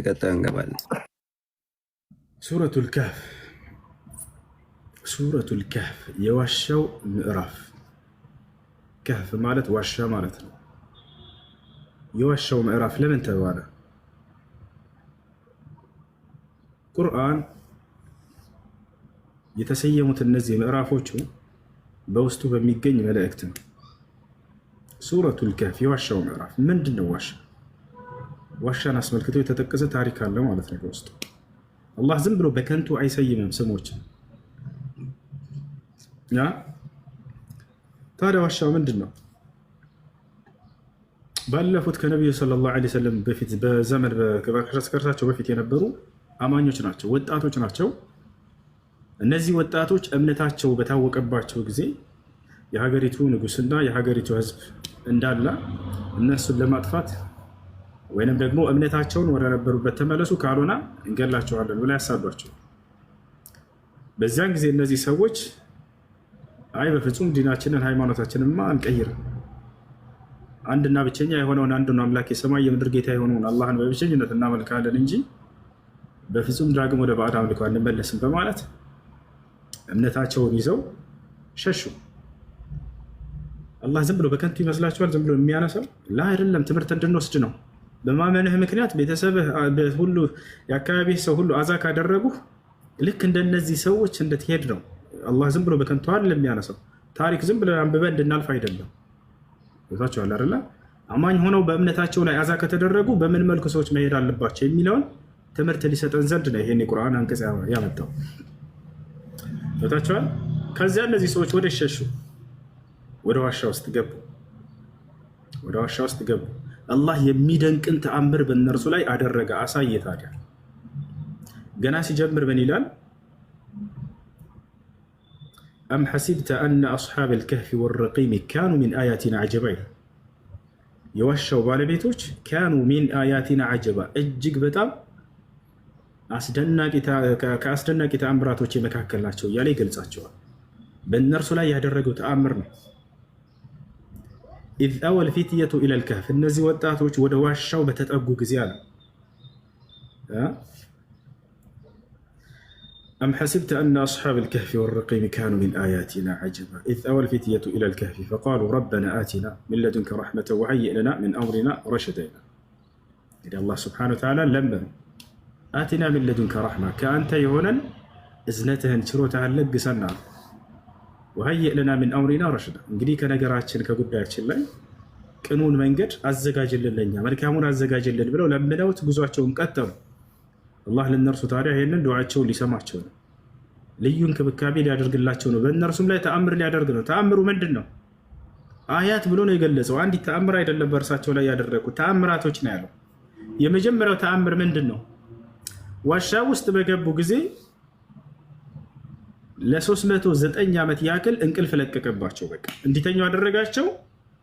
ቀጣዩ እንገባለን። ሱረቱል ካህፍ፣ ሱረቱል ካህፍ የዋሻው ምዕራፍ። ካህፍ ማለት ዋሻ ማለት ነው። የዋሻው ምዕራፍ ለምን ተባለ? ቁርአን የተሰየሙት እነዚህ ምዕራፎቹ በውስጡ በሚገኝ መልእክት ነው። ሱረቱል ካህፍ የዋሻው ምዕራፍ ምንድን ነው? ዋሻ ዋሻን አስመልክቶ የተጠቀሰ ታሪክ አለ ማለት ነው በውስጡ። አላህ ዝም ብሎ በከንቱ አይሰይምም ስሞችን። ታዲያ ዋሻው ምንድን ነው? ባለፉት ከነቢዩ صلى الله عليه وسلم በፊት በዘመን ከእርሳቸው በፊት የነበሩ አማኞች ናቸው፣ ወጣቶች ናቸው። እነዚህ ወጣቶች እምነታቸው በታወቀባቸው ጊዜ የሀገሪቱ ንጉስና የሀገሪቱ ሕዝብ እንዳለ እነሱን ለማጥፋት ወይንም ደግሞ እምነታቸውን ወደ ነበሩበት ተመለሱ ካልሆነ እንገላቸዋለን ብላ ያሳዷቸው። በዚያን ጊዜ እነዚህ ሰዎች አይ በፍጹም ዲናችንን ሃይማኖታችንንማ አንቀይርም፣ አንድና ብቸኛ የሆነውን አንዱን አምላክ የሰማይ የምድር ጌታ የሆነውን አላህን በብቸኝነት እናመልካለን እንጂ በፍጹም ዳግም ወደ ባዕድ አምልኮ አንመለስም በማለት እምነታቸውን ይዘው ሸሹ። አላህ ዝም ብሎ በከንቱ ይመስላችኋል? ዝም ብሎ የሚያነሳው ላ አይደለም፣ ትምህርት እንድንወስድ ነው። በማመንህ ምክንያት ቤተሰብህ ሁሉ የአካባቢህ ሰው ሁሉ አዛ ካደረጉህ ልክ እንደነዚህ ሰዎች እንድትሄድ ነው። አላህ ዝም ብሎ በከንቱ አይደለም የሚያነሳው። ታሪክ ዝም ብለን አንብበን እንድናልፍ አይደለም። ታቸዋል አይደለ? አማኝ ሆነው በእምነታቸው ላይ አዛ ከተደረጉ በምን መልኩ ሰዎች መሄድ አለባቸው የሚለውን ትምህርት ሊሰጠን ዘንድ ነው ይሄን የቁርአን አንቀጽ ያመጣው። ታቸዋል። ከዚያ እነዚህ ሰዎች ወደ ሸሹ፣ ወደ ዋሻ ውስጥ ገቡ። ወደ ዋሻ ውስጥ ገቡ። አላህ የሚደንቅን ተአምር በእነርሱ ላይ አደረገ፣ አሳየ። ታዲያ ገና ሲጀምር ምን ይላል? أم حسبت أن أصحاب الكهف والرقيم كانوا من آياتنا عجبا ይላል። የዋሻው ባለቤቶች كانوا من آياتنا عجبا እጅግ በጣም ከአስደናቂ ተአምራቶች መካከል ናቸው እያለ ይገልጻቸዋል። በእነርሱ ላይ ያደረገው ተአምር ነው። إذ أوى الفتية إلى الكهف እነዚህ ወጣቶች ወደ ዋሻው በተጠጉ ጊዜ አለ። أم حسبت أن أصحاب الكهف والرقيم كانوا من آياتنا عجبا إذ أوى الفتية إلى الكهف فقالوا ربنا آتنا من لدنك رحمة وهيئ لنا من أمرنا رشدا ይላል። እንግዲህ አላህ سبحانه وتعالى ለመኑ። آتنا من لدنك رحمة ከአንተ የሆነን እዝነትህን ችሮታህን ለግሰና፣ وهيئ لنا من أمرنا رشدا እንግዲህ ከነገራችን ከጉዳያችን ላይ ቅኑን መንገድ አዘጋጅልን፣ ለኛ መልካሙን አዘጋጅልን ብለው ለምነውት ጉዟቸውን ቀጠሉ። አላህ ለእነርሱ ታዲያ ይህንን ዱዓቸውን ሊሰማቸው ነው። ልዩ እንክብካቤ ሊያደርግላቸው ነው። በእነርሱም ላይ ተአምር ሊያደርግ ነው። ተአምሩ ምንድን ነው? አያት ብሎ ነው የገለጸው። አንዲት ተአምር አይደለም በእርሳቸው ላይ ያደረጉት ተአምራቶች ነው ያለው። የመጀመሪያው ተአምር ምንድን ነው? ዋሻ ውስጥ በገቡ ጊዜ ለ309 ዓመት ያክል እንቅልፍ ለቀቀባቸው። በቃ እንዲተኙ አደረጋቸው።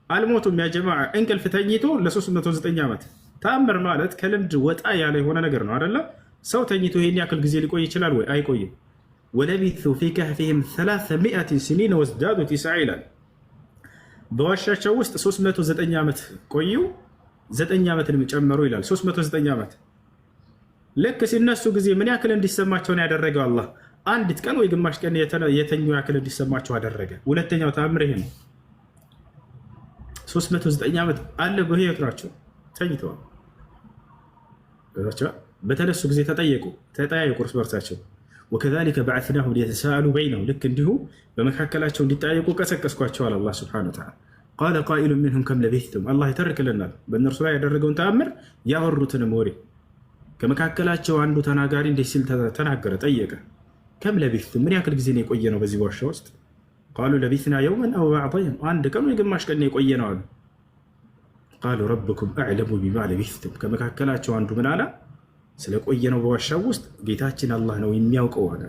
አልሞቱም። يا جماعة እንቅልፍ ተኝቶ ለ309 ዓመት። ተአምር ማለት ከልምድ ወጣ ያለ የሆነ ነገር ነው አይደለ? ሰው ተኝቶ ይሄን ያክል ጊዜ ሊቆይ ይችላል ወይ? አይቆይም። ولبثوا في كهفهم 300 سنين وازدادوا تسعا ይላል። በዋሻቸው ውስጥ 309 ዓመት ቆዩ፣ 9 ዓመትንም ጨመሩ ይላል። 309 ዓመት ልክ ሲነሱ ጊዜ ምን ያክል እንዲሰማቸውን ያደረገው አላህ አንዲት ቀን ወይ ግማሽ ቀን የተኙ ያክል እንዲሰማቸው አደረገ። ሁለተኛው ተአምር ይሄ ነው። 309 ዓመት አለ በህይወት ናቸው፣ ተኝተዋል። በተነሱ ጊዜ ተጠየቁ፣ ተጠያየቁ እርስ በርሳቸው። وكذلك بعثناهم ليتساءلوا بينهم ልክ እንዲሁ በመካከላቸው እንዲጠያየቁ ቀሰቀስኳቸዋል። አላህ سبحانه وتعالى قال قائل منهم كم لبثتم አላህ ይተርክልናል በእነርሱ ላይ ያደረገውን ተአምር ያወሩትንም ወሬ። ከመካከላቸው አንዱ ተናጋሪ እንዲህ ሲል ተናገረ፣ ጠየቀ። كم لبثتم ምን ያክል ጊዜ ነው የቆየነው በዚህ ዋሻ ውስጥ? قالوا لبثنا يوما أو بعض يوم አንድ ቀን ወይ ግማሽ ቀን ነው የቆየነው አሉ። قال ربكم أعلم بما لبثتم ከመካከላቸው አንዱ ምን አለ? ስለቆየነው በዋሻው ውስጥ ጌታችን አላህ ነው የሚያውቀው አለ።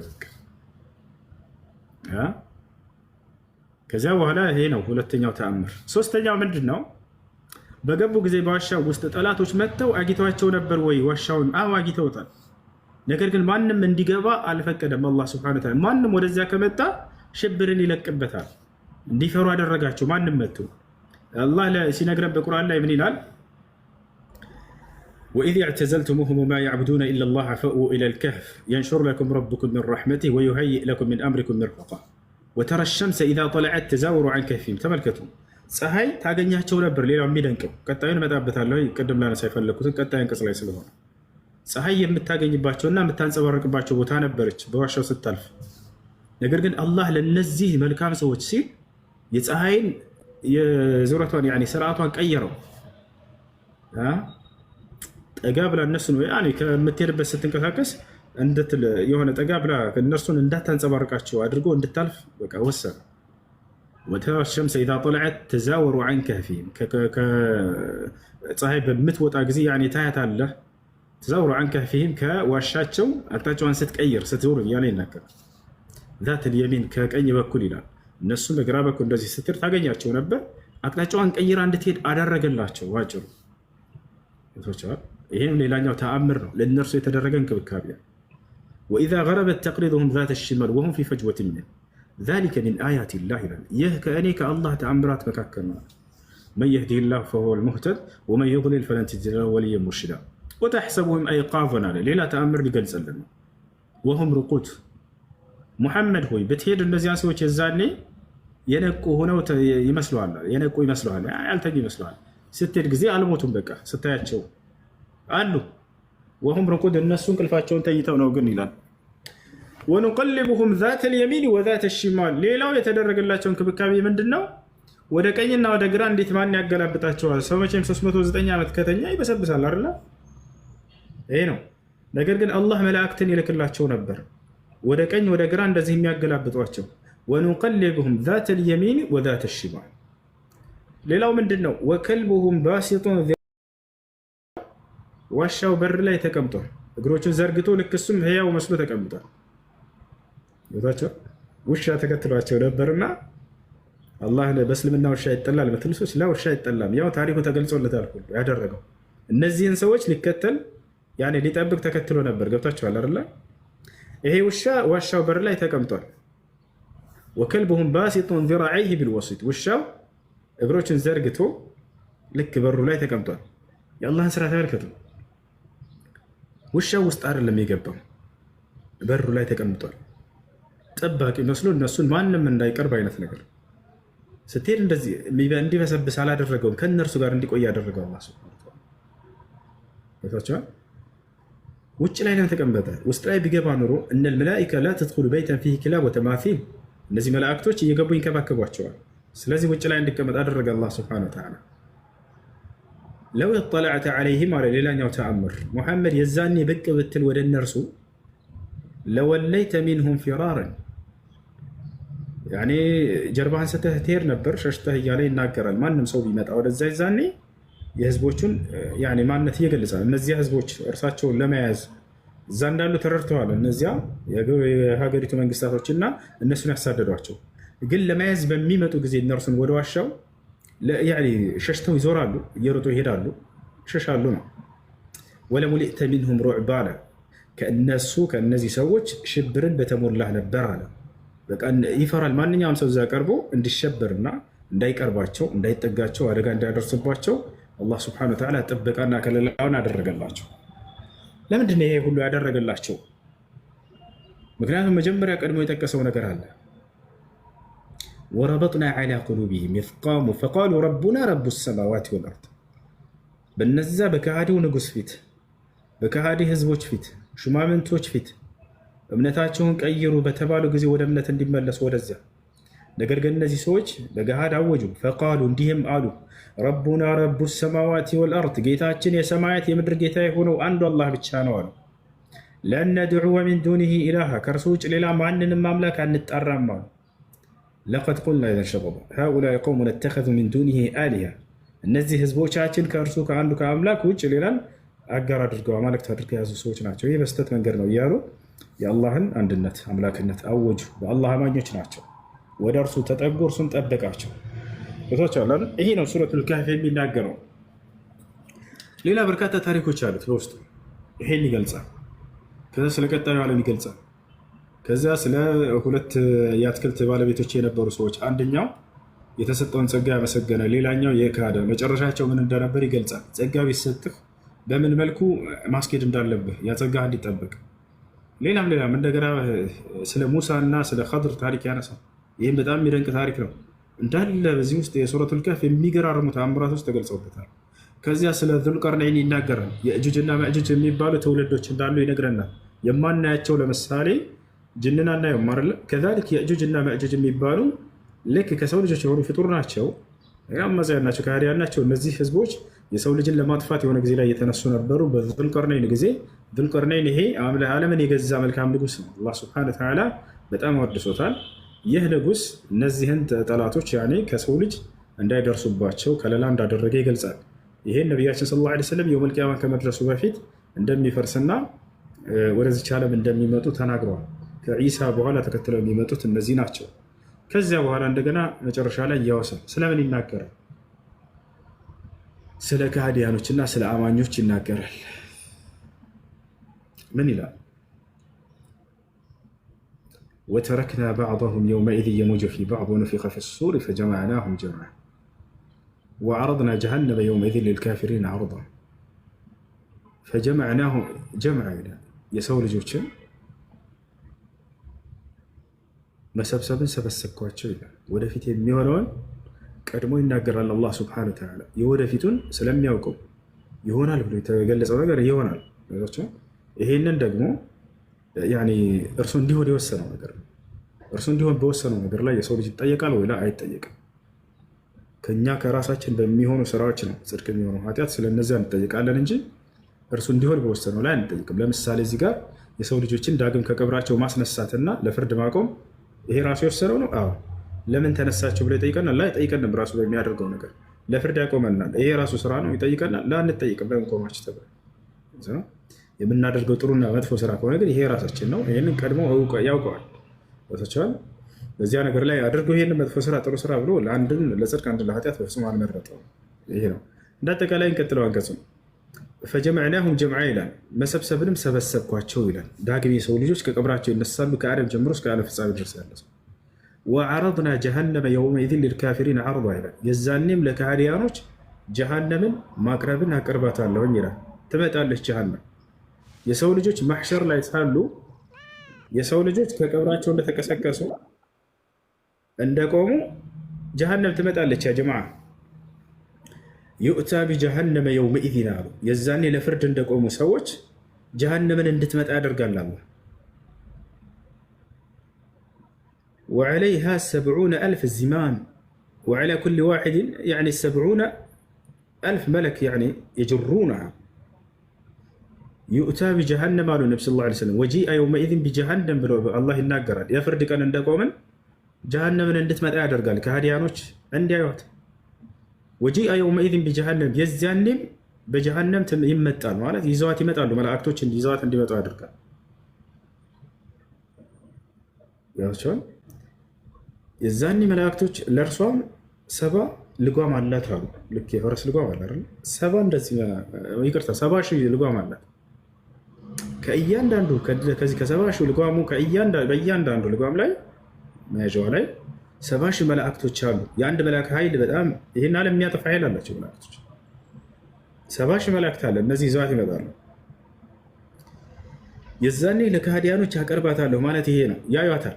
ከዚያ በኋላ ይሄ ነው ሁለተኛው ተአምር። ሶስተኛው ምንድን ነው? በገቡ ጊዜ በዋሻው ውስጥ ጠላቶች መጥተው አግኝተዋቸው ነበር ወይ ዋሻውን? አዎ አግኝተውታል። ነገር ግን ማንም እንዲገባ አልፈቀደም አላህ سبحانه وتعالى። ማንም ወደዚያ ከመጣ ሽብርን ይለቅበታል። እንዲፈሩ አደረጋቸው። ማንም መጥቶ አላህ ሲነግረን በቁርአን ላይ ምን ይላል? وإذ اعتزلتموهم وما يعبدون إلا الله فأووا إلى الكهف ينشر لكم ربكم من رحمته ويهيئ لكم من أمركم مرفقا وترى الشمس إذا طلعت تزاور عن كهفهم። ተመልከቱ፣ ፀሐይ ታገኛቸው ነበር። ሌላው የሚደንቀው ቀጣዩን እመጣበታለሁ። ቅድም ላነሳ የፈለግኩትን ቀጣይ አንቀጽ ላይ ስለሆነ ፀሐይ የምታገኝባቸውና የምታንጸባርቅባቸው ቦታ ነበረች በዋሻው ስታልፍ። ነገር ግን አላህ ለነዚህ መልካም ሰዎች ሲል የፀሐይን የዙረቷን ስርዓቷን ቀየረው። ጠጋ ብላ እነሱን ከምትሄድበት ስትንቀሳቀስ የሆነ ጠጋ ብላ እነርሱን እንዳታንጸባርቃቸው አድርጎ እንድታልፍ በቃ ወሰነ። وترى الشمس إذا طلعت تزاور عن كهفهم፣ ፀሐይ በምትወጣ ጊዜ ታያታለህ። تزاور عن كهفهم ከዋሻቸው አቅጣጫዋን ስትቀይር ስትዞር እያለ ይናገራል። ذات اليمين ከቀኝ በኩል ይላል። እነሱም በግራ በኩል እንደዚህ ስትር ታገኛቸው ነበር። አቅጣጫዋን ቀይራ እንድትሄድ አደረገላቸው። ባጭሩ ይህም ሌላኛው ተአምር ነው፣ ለእነርሱ የተደረገ እንክብካቤ። وإذا غربت تقرضهم ذات الشمال وهم في فجوة منه ذلك من آيات الله ይላል። ይህ ከእኔ ከአላህ ተአምራት መካከል ነው። من يهده الله فهو المهتد ومن يضلل فلن تجد له وليا مرشدا وتحسبهم أيقاظا አለ። ሌላ ተአምር ሊገልጽልን ነው። وهم رقود። ሙሐመድ ሆይ ብትሄድ እነዚያን ሰዎች የዛኔ የነቁ ሆነው ይመስለዋል፣ የነቁ ይመስለዋል፣ ያልተኙ ይመስለዋል። ስትሄድ ጊዜ አልሞቱም። በቃ ስታያቸው አሉ። وهم رقود እነሱ እንቅልፋቸውን ተኝተው ነው ግን ይላል። ونقلبهم ذات اليمين وذات الشمال። ሌላው የተደረገላቸው እንክብካቤ ምንድን ነው? ወደ ቀኝና ወደ ግራ እንዴት ማን ያገላብጣቸዋል? ሰው መቼም 309 ዓመት ከተኛ ይበሰብሳል አይደለ? ይሄ ነው። ነገር ግን አላህ መላእክትን ይልክላቸው ነበር ወደ ቀኝ ወደ ግራ እንደዚህ የሚያገላብጧቸው። ونقلبهم ذات اليمين وذات الشمال። ሌላው ምንድን ነው? وكلبهم باسط ዋሻው በር ላይ ተቀምጧል። እግሮቹን ዘርግቶ ልክ እሱም ህያው መስሎ ተቀምጧል። ቦታቸው ውሻ ተከትሏቸው ነበርና አላህ በእስልምና ውሻ ይጠላል ምትሉ ሰዎች لا ውሻ አይጠላም። ያው ታሪኩ ተገልጾለታል ሁሉ ያደረገው እነዚህን ሰዎች ሊከተል ያኔ ሊጠብቅ ተከትሎ ነበር። ገብታችኋል አይደለ? ይሄ ውሻ ዋሻው በር ላይ ተቀምጧል። وكلبهم باسط ذراعيه بالوصيد ውሻው እግሮችን ዘርግቶ ልክ በሩ ላይ ተቀምጧል። የአላህን ስራ ተመልከቱ። ውሻው ውስጥ አይደለም የገባው፣ በሩ ላይ ተቀምጧል። ጠባቂ መስሎ እነሱን ማንም እንዳይቀርብ አይነት ነገር ስትሄድ እንደዚህ እንዲበሰብስ አላደረገውም። ከእነርሱ ጋር እንዲቆይ ያደረገው አላህ سبحانه وتعالى። ውጭ ላይ ነው ተቀመጠ። ውስጥ ላይ ቢገባ ኑሮ إن الملائكة لا تدخل بيتا فيه كلاب وتماثيل፣ እነዚህ መላእክቶች እየገቡ ይንከባከቧቸዋል። ስለዚህ ውጭ ላይ እንዲቀመጥ አደረገ አላህ سبحانه وتعالى። لو اطلعت عليهم አለ ሌላኛው ተአምር፣ ሙሐመድ የዛኔ ብቅ ብትል ወደ እነርሱ لوليت منهم فرارا ያኔ ጀርባህን ስተህ ትሄድ ነበር ሸሽተህ እያለ ይናገራል። ማንም ሰው ቢመጣ ወደዛ የዛኔ የህዝቦቹን ማንነት እየገለጸ ነው። እነዚያ ህዝቦች እርሳቸውን ለመያዝ እዛ እንዳሉ ተረድተዋል። እነዚያ የሀገሪቱ መንግስታቶች እና እነሱን ያሳደዷቸው ግን ለመያዝ በሚመጡ ጊዜ እነርሱን ወደ ዋሻው ሸሽተው ይዞራሉ፣ እየሮጡ ይሄዳሉ፣ ይሸሻሉ ነው። ولملئت منهم رعبا አለ። ከእነሱ ከእነዚህ ሰዎች ሽብርን በተሞላህ ነበር አለ። በቃ ይፈራል። ማንኛውም ሰው እዛ ቀርቦ እንዲሸበርና እንዳይቀርባቸው፣ እንዳይጠጋቸው፣ አደጋ እንዳያደርስባቸው አላህ سبحانه وتعالى ጥበቃና ከለላውን አደረገላቸው። ለምንድን ነው ይሄ ሁሉ ያደረገላቸው? ምክንያቱም መጀመሪያ ቀድሞ የጠቀሰው ነገር አለ። وربطنا على قلوبهم إذ قاموا فقالوا ربنا رب السماوات والأرض። በነዛ በከሃዲው ንጉሥ ፊት፣ በከሃዲ ህዝቦች ፊት፣ ሹማምንቶች ፊት እምነታቸውን ቀይሩ በተባሉ ጊዜ ወደ እምነት እንዲመለሱ ወደዚያ። ነገር ግን እነዚህ ሰዎች በገሃድ አወጁ። فقالوا እንዲህም አሉ፣ ربنا رب السماوات والأرض ጌታችን የሰማያት የምድር ጌታ የሆነው አንዱ አላህ ብቻ ነው አሉ። لن ندعو من دونه إلها ከእርሱ ውጭ ሌላ ማንንም አምላክ አንጣራም አሉ። لقد قلنا إذا شططا هؤلاء قومنا اتخذوا من دونه آلهة እነዚህ ህዝቦቻችን ከእርሱ ከአንዱ ከአምላክ ውጭ ሌላን አጋር አድርገው አማልክት አድርገው የያዙ ሰዎች ናቸው። ይህ በስህተት መንገድ ነው እያሉ የአላህን አንድነት አምላክነት አወጁ። በአላህ አማኞች ናቸው። ወደ እርሱ ተጠጉ፣ እርሱም ጠበቃቸው። ይሄ ነው ሱረቱል ካህፍ የሚናገረው። ሌላ በርካታ ታሪኮች አሉት በውስጡ። ይሄን ይገልጻል። ከዛ ስለ ቀጣዩ ዓለም ይገልጻል። ከዚያ ስለ ሁለት የአትክልት ባለቤቶች የነበሩ ሰዎች አንደኛው የተሰጠውን ጸጋ ያመሰገነ፣ ሌላኛው የካደ መጨረሻቸው ምን እንደነበር ይገልጻል። ጸጋ ቢሰጥህ በምን መልኩ ማስኬድ እንዳለብህ ያጸጋህ እንዲጠበቅ፣ ሌላም ሌላም እንደገና ስለ ሙሳ እና ስለ ኸድር ታሪክ ያነሳል። ይህም በጣም የሚደንቅ ታሪክ ነው። እንዳለ በዚህ ውስጥ የሱረቱል ከህፍ የሚገራርሙ ተአምራት ውስጥ ተገልጸውበታል። ከዚያ ስለ ዙልቀርነይን ይናገራል። የእጁጅና መእጁጅ የሚባሉ ትውልዶች እንዳሉ ይነግረናል። የማናያቸው ለምሳሌ ጅንን አናየውም አይደለ? كذلك የእጁጅና መእጁጅ የሚባሉ ልክ ከሰው ልጆች የሆኑ ፍጡር ናቸው። አማጽያን ናቸው፣ ከሃዲያን ናቸው። እነዚህ ህዝቦች የሰው ልጅን ለማጥፋት የሆነ ጊዜ ላይ የተነሱ ነበሩ። በዙልቀርነይን ጊዜ ዙልቀርነይን ይሄ ዓለምን የገዛ መልካም ንጉስ ነው። አላህ سبحانه وتعالى በጣም አወድሶታል። ይህ ንጉስ እነዚህን ጠላቶች ያኔ ከሰው ልጅ እንዳይደርሱባቸው ከለላ እንዳደረገ ይገልጻል። ይሄን ነቢያችን صلى الله عليه وسلم يوم القيامة ከመድረሱ በፊት እንደሚፈርስና ወደዚች ዓለም እንደሚመጡ ተናግረዋል። ከዒሳ በኋላ ተከትለው የሚመጡት እነዚህ ናቸው። ከዚያ በኋላ እንደገና መጨረሻ ላይ ያወሳል። ስለምን ይናገራል? ስለ ከሃዲያኖችና ስለ አማኞች ይናገራል። ምን ይላል? وتركنا بعضهم يومئذ يموج في بعض ونفخ في الصور فجمعناهم جمعا وعرضنا جهنم يومئذ للكافرين عرضا فجمعناهم جمعا ይላል። የሰው ልጆችን መሰብሰብን ሰበሰብኳቸው ይላል። ወደፊት የሚሆነውን ቀድሞ ይናገራል አላህ سبحانه وتعالى። የወደፊቱን ስለሚያውቀው ይሆናል ብሎ የተገለጸው ነገር ይሆናል። ይሄንን ደግሞ እርሱ እንዲሆን የወሰነው ነገር ነው። እርሱ እንዲሆን በወሰነው ነገር ላይ የሰው ልጅ ይጠየቃል ወይ አይጠየቅም? ከኛ ከራሳችን በሚሆኑ ስራዎች ነው ጽድቅ የሚሆነው ኃጢአት፣ ስለነዚያ እንጠይቃለን እንጂ እርሱ እንዲሆን በወሰነው ላይ አንጠይቅም። ለምሳሌ እዚህ ጋር የሰው ልጆችን ዳግም ከቀብራቸው ማስነሳትና ለፍርድ ማቆም ይሄ ራሱ የወሰነው ነው። አዎ ለምን ተነሳቸው ብሎ ይጠይቀናል? ላይ አይጠይቀንም። ራሱ በሚያደርገው ነገር ለፍርድ ያቆመናል። ይሄ ራሱ ስራ ነው፣ ይጠይቀናል። ላንጠይቅም። ለምን ቆማችሁ ተብለን የምናደርገው ጥሩና መጥፎ ስራ ከሆነ ግን ይሄ ራሳችን ነው። ይህንን ቀድሞ ያውቀዋል። ቸዋል በዚያ ነገር ላይ አድርገው ይሄንን መጥፎ ስራ ጥሩ ስራ ብሎ ለአንድን ለጽድቅ አንድን ለኃጢአት በፍጹም አልመረጠውም። ይሄ ነው እንደ አጠቃላይ። እንቀጥለው አንቀጹ ፈጀመዕናሁም ጀምዓ ይላል። መሰብሰብንም ሰበሰብኳቸው ይላል። ዳግም የሰው ልጆች ከቀብራቸው ይነሳሉ ከአደም ጀምሮ እስከ ዓለም ፍጻሜ ድረስ ያለ ሰው። ወዐረድና ጀሀነመ የውመኢዝን ሊልካፊሪን ዐርዳ ይላል። የዛኔም ለካህዲያኖች ጀሀነምን ማቅረብን አቅርባታለሁኝ ይላል። ትመጣለች ጀሀነም። የሰው ልጆች ማሕሸር ላይ ሳሉ የሰው ልጆች ከቀብራቸው እንደተቀሰቀሱ እንደቆሙ ጀሀነም ትመጣለች። ያ ጀማዓ ዩእታ ቢጀሀነመ የውመኢዝን አሉ። የዛኔ ለፍርድ እንደቆሙ ሰዎች ጀሀነምን እንድትመጣ ያደርጋል አላህ። وعليها 70,000 زمام وعلى كل واحد يعني 70,000 ملك يعني يجرونها። يؤتى بجهنم አሉ ነቢ صلى الله عليه وسلم። وجيء يومئذ بجهنم ብሎ አላህ ይናገራል። የፍርድ ቀን እንደቆምን ጀሃነምን እንድትመጣ ያደርጋል ከሃዲያኖች እንዲያዩት። وجيء يومئذ بجهنم የዚያኔም በጀሃነም ይመጣል ማለት ይዘዋት ይመጣሉ። መላእክቶች ይዘዋት እንዲመጡ ያደርጋል። የዛኔ መላእክቶች ለእርሷም 70 ልጓም አላት አሉ። ልክ የፈረስ ልጓም አለ አይደል? 70 እንደዚህ ይቅርታ፣ 70,000 ልጓም አላት። ከእያንዳንዱ ከዚህ ከ70,000 ልጓሙ በእያንዳንዱ ልጓም ላይ መያዣዋ ላይ 70,000 መላእክቶች አሉ። የአንድ መልአክ ኃይል በጣም ይህን ዓለም የሚያጠፋ ኃይል አላቸው መላእክቶች። 70,000 መላእክት አለ። እነዚህ ይዘዋት ይመጣሉ። የዛኔ ለካህዲያኖች አቀርባታለሁ ማለት ይሄ ነው። ያዩታል።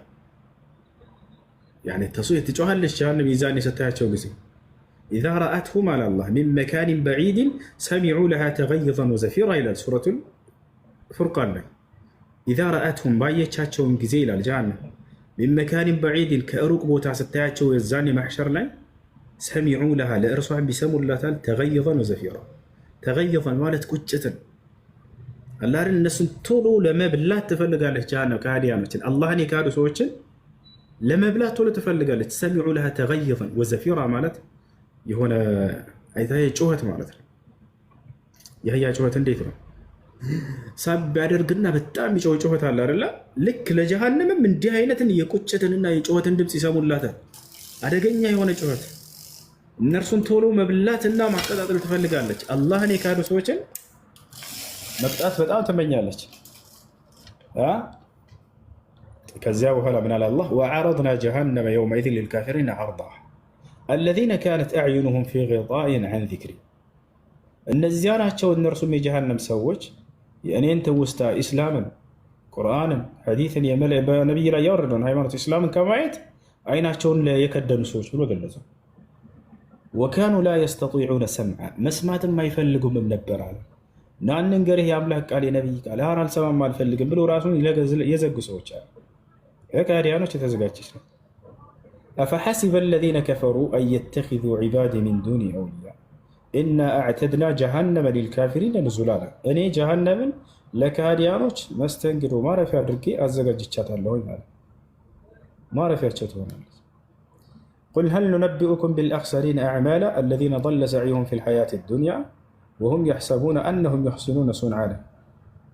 ያኔ ተሱ ትጮኻለች። ጀሃነም የዛኔ ስታያቸው ጊዜ إذا رأتهم አለ አላህ من مكان بعيد سمعوا لها تغيظا وزفيرا ይላል ሱረቱል ፉርቃን ላይ። إذا رأتهم ባየቻቸውን ጊዜ ይላል ጀሃነም من مكان بعيد ከሩቅ ቦታ ስታያቸው የዛኔ ማሕሸር ላይ سمعوا لها ለእርሷን ቢሰሙላታል تغيظا وزفيرا። تغيظا ማለት ቁጭትን አላህን እነሱን ቶሎ ለመብላት ትፈልጋለች ጀሃነም ከሃዲያኖችን አላህን የካዱ ሰዎችን ለመብላት ቶሎ ትፈልጋለች። سمعوا لها تغيظا وزفيرا ማለት የሆነ አይታ ጩኸት ማለት ነው። የአህያ ጩኸት እንዴት ነው? ሳብ ቢያደርግና በጣም የሚጮህ ጩኸት አለ አይደለ? ልክ ለጀሃነምም እንዲህ አይነትን የቁጭትንና የጩኸትን ድምፅ ይሰሙላታል። አደገኛ የሆነ ጩኸት እነርሱን ቶሎ መብላትና ማቀጣጠል ትፈልጋለች። አላህን የካዱ ሰዎችን መቅጣት በጣም ትመኛለች። ከዚያ በኋላ ምን አለ አላህ? وعرضنا جهنم يومئذ للكافرين عرضا الذين كانت أعينهم في غطاء عن ذكري። እነዚያ ናቸው እነርሱም የጀሃነም ሰዎች የእኔን ትውስታ ኢስላምን፣ ቁርአንን፣ ሐዲትን በነቢይ ላይ ያወረደውን ሃይማኖት ኢስላምን ከማየት አይናቸውን የከደኑ ሰዎች ብሎ ገለጸው። وكانوا لا يستطيعون سمعا መስማትም አይፈልጉምም ነበር አለ። ና እንንገርህ የአምላክ ቃል የነቢይ ቃል አሁን አልሰማም አልፈልግም ብሎ ራሱን የዘጉ ሰዎች አሉ። ለካዲያኖች የተዘጋጀች ነው። أفحسب الذين كفروا أن يتخذوا عبادي من دوني أولياء إنا أعتدنا جهنم للكافرين نزلا። እኔ ጀሃነምን ለካዲያኖች መስተንግዶ ማረፊያ አድርጌ አዘጋጅቻታለሁ ማለት ማረፊያቸው ትሆናለች። قل هل ننبئكم بالأخسرين أعمالا الذين ضل سعيهم في الحياة الدنيا وهم يحسبون أنهم يحسنون صنعا።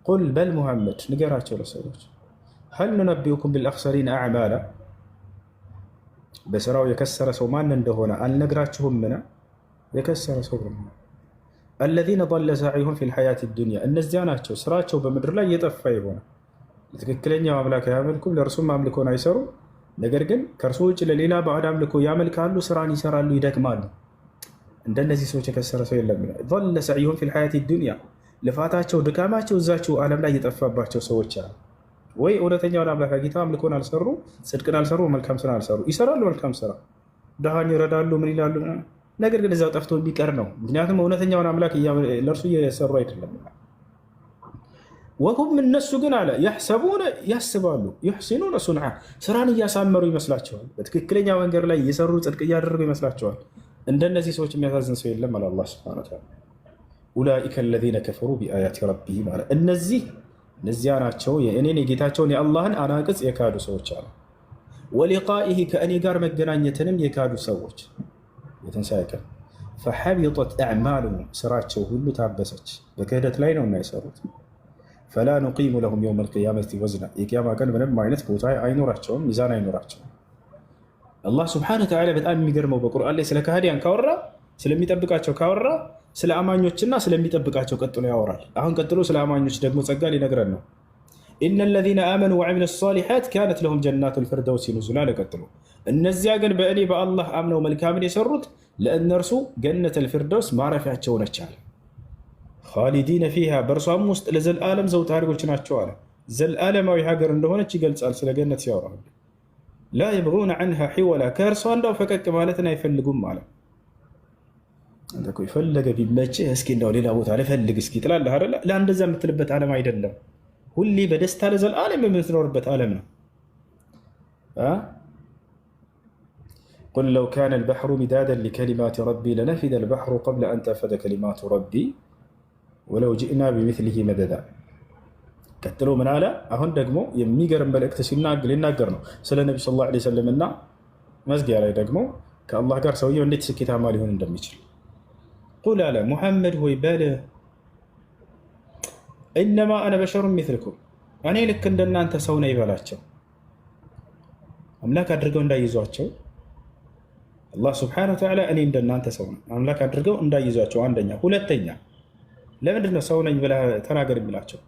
قل በል ሙሐመድ ንገራቸው ለሰዎች هل ننبئكم بالأخسرين أعمالا በስራው የከሰረ ሰው ማን እንደሆነ አልነግራችሁምን? የከሰረ ሰው الذين ضل سعيهم في الحياة الدنيا እነዚያ ናቸው ስራቸው በምድር ላይ የጠፋ የሆነ ለትክክለኛው አምላክ አያመልኩም፣ ለእርሱም አምልኮን አይሰሩም። ነገር ግን ከእርሱ ውጭ ለሌላ ባዕድ አምልኮ ያመልካሉ፣ ስራን ይሰራሉ፣ ይደክማሉ። እንደነዚህ ሰዎች የከሰረ ሰው የለም። ضل سعيهم في الحياة الدنيا ልፋታቸው ድካማቸው እዛቸው ዓለም ላይ የጠፋባቸው ሰዎች አሉ። ወይ እውነተኛውን አምላክ አግኝተው አምልኮን አልሰሩ፣ ጽድቅን አልሰሩ፣ መልካም ስራ አልሰሩ። ይሰራሉ መልካም ስራ፣ ድሃን ይረዳሉ፣ ምን ይላሉ፣ ነገር ግን እዛው ጠፍቶ የሚቀር ነው። ምክንያቱም እውነተኛውን አምላክ ለእርሱ እየሰሩ አይደለም። وهم እነሱ ግን አለ يحسبون ያስባሉ፣ يحسنون صنعا ስራን እያሳመሩ ይመስላቸዋል። በትክክለኛ መንገድ ላይ እየሰሩ ጽድቅ እያደረጉ ይመስላቸዋል። እንደነዚህ ሰዎች የሚያሳዝን ሰው የለም አለ አላህ سبحانه وتعالى። أولئك الذين كفروا بآيات ربهم አለ እነዚህ እነዚያ ናቸው የእኔን የጌታቸውን የአላህን አናቅጽ የካዱ ሰዎች አለ። ولقائه ከእኔ ጋር መገናኘትንም የካዱ ሰዎች የትንሣኤ ቀን فحبطت أعمالهم ስራቸው ሁሉ ታበሰች። በክህደት ላይ ነው እና የሰሩት። فلا نقيم لهم يوم القيامة وزنا የቅያማ ቀን ምንም አይነት ቦታ አይኖራቸውም፣ ሚዛን አይኖራቸውም። አላህ سبحانه وتعالى በጣም የሚገርመው በቁርአን ላይ ስለ ከሃዲያን ካወራ ስለሚጠብቃቸው ካወራ ስለ አማኞችና ስለሚጠብቃቸው ቀጥሎ ያወራል። አሁን ቀጥሎ ስለ አማኞች ደግሞ ጸጋ ሊነግረን ነው። إن الذين آمنوا وعملوا الصالحات كانت لهم جنات الفردوس نزلا ቀጥሎ እነዚያ ግን በእኔ በአላህ አምነው መልካምን የሰሩት ለእነርሱ ገነተል ፊርደውስ ማረፊያቸው ነች አለ። خالدين فيها በእርሷም ውስጥ ለዘልዓለም ዘውታሪዎች ናቸው አለ። ዘለዓለማዊ ሀገር እንደሆነች ይገልጻል ስለ ገነት ሲያወራ። لا يبغون عنها حولا ከእርሷ እንዳው ፈቀቅ ማለትን አይፈልጉም አለ። አንተ እኮ የፈለገ ቢመችህ እስኪ እንዳው ሌላ ቦታ ልፈልግ እስኪ ትላለህ አይደለ? ለእንደዛ የምትልበት ዓለም አይደለም። ሁሌ በደስታ ለዘላለም የምትኖርበት ዓለም ነው። قل لو كان البحر مدادا لكلمات ربي لنفد البحر قبل أن تنفد كلمات ربي ولو جئنا بمثله مددا። ቀጥሎ ምን አለ? አሁን ደግሞ የሚገርም መልእክት ሊናገር ነው ስለ ነቢ صلى الله عليه وسلم እና መዝጊያ ላይ ደግሞ ከአላህ ጋር ሰውየው እንዴት ስኬታማ ሊሆን እንደሚችል قل አለ ሙሐመድ ሆይ በል إنما أنا بشر مثلكم እኔ ልክ እንደናንተ ሰው ነኝ በላቸው። አምላክ አድርገው እንዳይዟቸው አላህ سبحانه وتعالى እኔ እንደናንተ ሰው ነኝ አምላክ አድርገው እንዳይዟቸው። አንደኛ። ሁለተኛ ለምንድን ነው ሰው ነኝ ብለህ ተናገር የሚላቸው?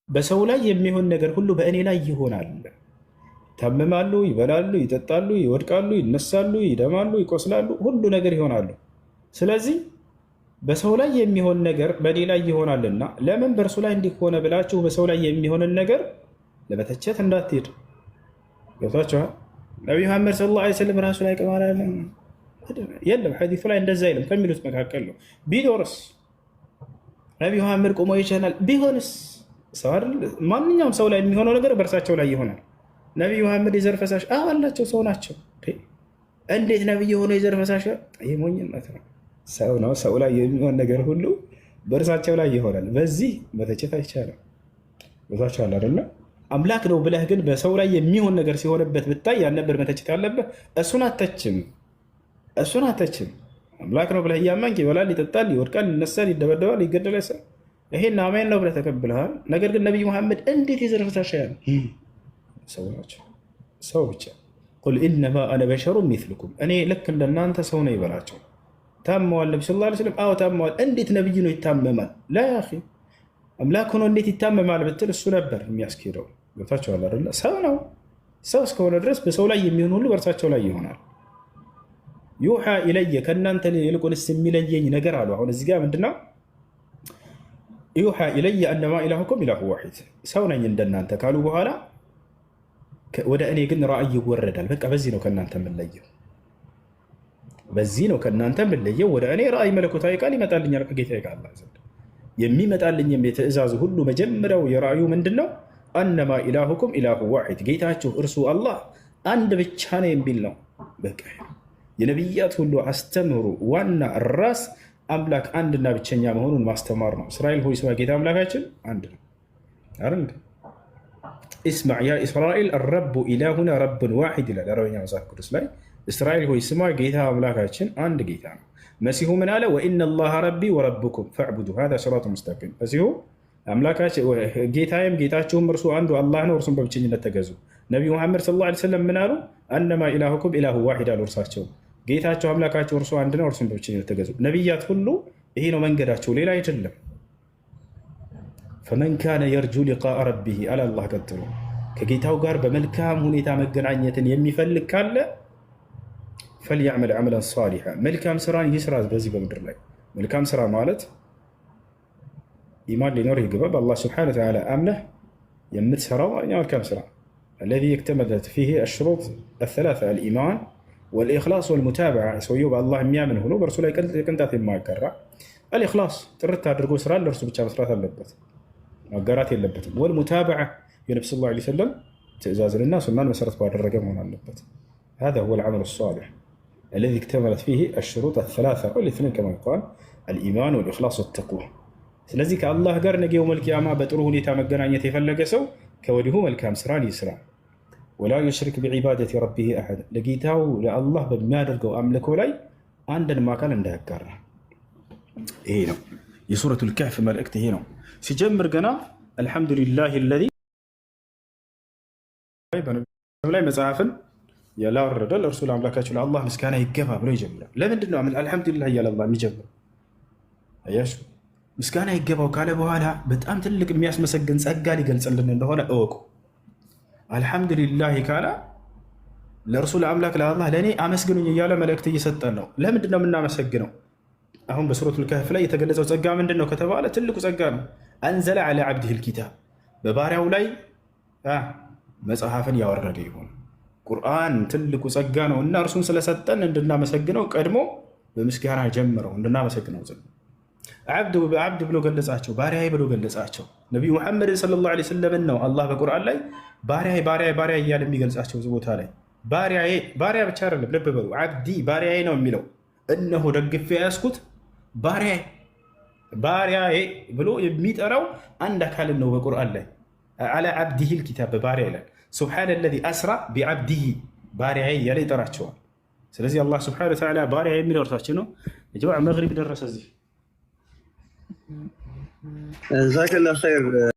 በሰው ላይ የሚሆን ነገር ሁሉ በእኔ ላይ ይሆናል። ታመማሉ፣ ይበላሉ፣ ይጠጣሉ፣ ይወድቃሉ፣ ይነሳሉ፣ ይደማሉ፣ ይቆስላሉ፣ ሁሉ ነገር ይሆናሉ። ስለዚህ በሰው ላይ የሚሆን ነገር በእኔ ላይ ይሆናልና ለምን በእርሱ ላይ እንዲሆነ ብላችሁ በሰው ላይ የሚሆንን ነገር ለመተቸት እንዳትሄድ። ገብቷችኋል? ነቢዩ መሐመድ ሰለላሁ ዐለይሂ ወሰለም ራሱ ላይ ቅማል የለም፣ ሐዲሱ ላይ እንደዛ አይልም ከሚሉት መካከል ነው። ቢኖርስ ነቢዩ መሐመድ ቆሞ ይችላል። ቢሆንስ ማንኛውም ሰው ላይ የሚሆነው ነገር በእርሳቸው ላይ ይሆናል። ነቢዩ መሐመድ የዘር ፈሳሽ አላቸው፣ ሰው ናቸው። እንዴት ነቢይ የሆነ የዘር ፈሳሽ? ይህ ሞኝነት ነው። ሰው ነው። ሰው ላይ የሚሆን ነገር ሁሉ በእርሳቸው ላይ ይሆናል። በዚህ መተቸት አይቻልም። ቦታቸው አለ አይደለ? አምላክ ነው ብለህ ግን በሰው ላይ የሚሆን ነገር ሲሆንበት ብታይ ያን ነበር መተቸት ያለብህ። እሱን አተችም፣ እሱን አተችም። አምላክ ነው ብለህ እያመንክ ይበላል፣ ይጠጣል፣ ይወድቃል፣ ይነሳል፣ ይደበደባል፣ ይገደላል። ይሄን አሜን ነው ብለህ ተቀብለሃል። ነገር ግን ነቢዩ መሐመድ እንዴት የዘር ፈሳሽ ያለ ሰው ናቸው። ሰው ብቻ ቁል ኢነማ አነ በሸሩ ሚስልኩም እኔ ልክ እንደናንተ ሰው ነው ይበላቸው። ታመዋል ነቢ ሰለላሁ ዐለይሂ ወሰለም። አዎ ታመዋል። እንዴት ነብይ ነው ይታመማል? ላ ያ አኺ አምላክ ሆኖ እንዴት ይታመማል ብትል እሱ ነበር የሚያስኬደው። ገብታችኋል አይደለ? ሰው ነው። ሰው እስከሆነ ድረስ በሰው ላይ የሚሆን ሁሉ በእርሳቸው ላይ ይሆናል። ዩሓ ኢለየ ከእናንተ ይልቁንስ የሚለየኝ ነገር አሉ። አሁን እዚህ ጋር ምንድነው يوحى إلي أنما إلهكم إله واحد፣ ሰው ነኝ እንደናንተ ካሉ በኋላ ወደ እኔ ግን ራእይ ይወረዳል። በቃ በዚህ ነው ከእናንተ የምለየው፣ በዚህ ነው ከእናንተ የምለየው። ወደ እኔ ራእይ መለኮታዊ ቃል ይመጣልኛል ከጌታዬ ከአላህ ዘንድ። የሚመጣልኝም የትእዛዝ ሁሉ መጀመሪያው የራእዩ ምንድን ነው? أنما إلهكم إله واحد፣ ጌታችሁ እርሱ አላህ አንድ ብቻ ነው የሚል ነው። በቃ የነቢያት ሁሉ አስተምህሮ ዋና ራስ አምላክ አንድና ብቸኛ መሆኑን ማስተማር ነው። እስራኤል ሆይ ስማ፣ ጌታ አምላካችን አንድ ነው አይደል? اسمع يا إسرائيل الرب إلهنا رب واحد ይላል አረበኛ መጽሐፍ ቅዱስ ላይ። እስራኤል ሆይ ስማ፣ ጌታ አምላካችን አንድ ጌታ ነው። መሲሁ ምን አለ? وإن الله ربي وربكم فاعبدوه هذا صراط مستقيم። መሲሁ አምላካችን ጌታዬም ጌታችሁም እርሱ አንዱ አላህ ነው፣ እርሱም በብቸኝነት ተገዙ። ነቢዩ መሐመድ صلى الله عليه وسلم ምን አሉ? أنما إلهكم إله واحد አሉ። እርሳቸው ጌታቸው አምላካቸው እርሱ አንድ ነው፣ እርሱም በብቸኝነት ተገዙ። ነቢያት ሁሉ ይሄ ነው መንገዳቸው፣ ሌላ አይደለም። فمن كان يرجو لقاء ربه አለ አላህ ቀጥሎ፣ ከጌታው ጋር በመልካም ሁኔታ መገናኘትን የሚፈልግ ካለ فليعمل عملا صالحا መልካም ስራን ይስራ። በዚህ በምድር ላይ መልካም ስራ ማለት ኢማን ሊኖር ይገባል። በአላህ سبحانه وتعالى አምነህ የምትሰራው መልካም ስራ الذي اكتملت فيه الشروط الثلاثة الإيمان والإخلاص والمتابعة። ሰውየው በአላህ የሚያምን ሆኖ በእርሱ ላይ ቅንጣት የማያጋራ፣ الإخلاص ጥርት አድርጎ ስራ ለእርሱ ብቻ መስራት አለበት፣ ማጋራት የለበትም። والمتابعة የነቢ صلى الله عليه وسلم ትእዛዝንና ሱናን መሰረት ባደረገ መሆን አለበት። هذا هو العمل الصالح الذي اكتملت فيه الشروط الثلاثة والاثنين كما يقال الإيمان والإخلاص والتقوى። ስለዚህ ከአላህ ጋር ነገ يوم القيامة በጥሩ ሁኔታ መገናኘት የፈለገ ሰው ከወዲሁ መልካም ስራን ይስራ። ولا يشرك بعبادة ربه أحدا፣ ለጌታው ለአላህ በሚያደርገው አምልኮ ላይ አንድንም አካል እንዳያጋራ። ይሄ ነው የሱረቱል ከህፍ መልእክት፣ ይሄ ነው ሲጀምር ገና الحمد لله الذي ላይ መጽሐፍን ያላወረደ ለእርሱ ለአምላካቸው ለአላህ ምስጋና ይገባ ብሎ ይጀምራል። ለምንድን ነው አልሐምዱሊላህ እያለ አላህ የሚጀምረው? አያችሁ፣ ምስጋና ይገባው ካለ በኋላ በጣም ትልቅ የሚያስመሰግን ጸጋ ሊገልጽልን እንደሆነ እወቁ። አልሐምዱሊላህ ካለ ለእርሱ ለአምላክ ለአላህ ለእኔ አመስግኑኝ እያለ መልእክት እየሰጠን ነው። ለምንድን ነው የምናመሰግነው? አሁን በሱረቱል ከህፍ ላይ የተገለጸው ጸጋ ምንድን ነው ከተባለ ትልቁ ጸጋ ነው። أنزل على عبده الكتاب፣ በባሪያው ላይ መጽሐፍን ያወረደ ይሆን። ቁርአን ትልቁ ጸጋ ነው እና እርሱን ስለሰጠን እንድናመሰግነው ቀድሞ በምስጋና ጀምረው እንድናመሰግነው عبد ብሎ ገለጻቸው፣ ባሪያዬ ብሎ ገለጻቸው። ነቢዩ ሙሐመድን صلى الله عليه وسلم ነው አላህ በቁርአን ላይ ባሪያዬ ባሪያዬ ባሪያ እያለ የሚገልጻቸው እዚህ ቦታ ላይ ባሪያዬ። ባሪያ ብቻ አይደለም፣ ልብ በሉ፣ عبدي ባሪያዬ ነው የሚለው። እነሆ ደግፌ ያዝኩት ባሪያዬ ባሪያዬ ብሎ የሚጠራው አንድ አካልን ነው በቁርአን ላይ። على عبده الكتاب በባሪያ ይላል። سبحان الذي أسرى بعبده ባሪያዬ እያለ ይጠራቸዋል። ስለዚህ አላህ سبحانه وتعالى ባሪያ የሚለው እርሳችን ነው። ጀማዓ መግሪብ ደረሰ እዚህ። جزاك الله خير.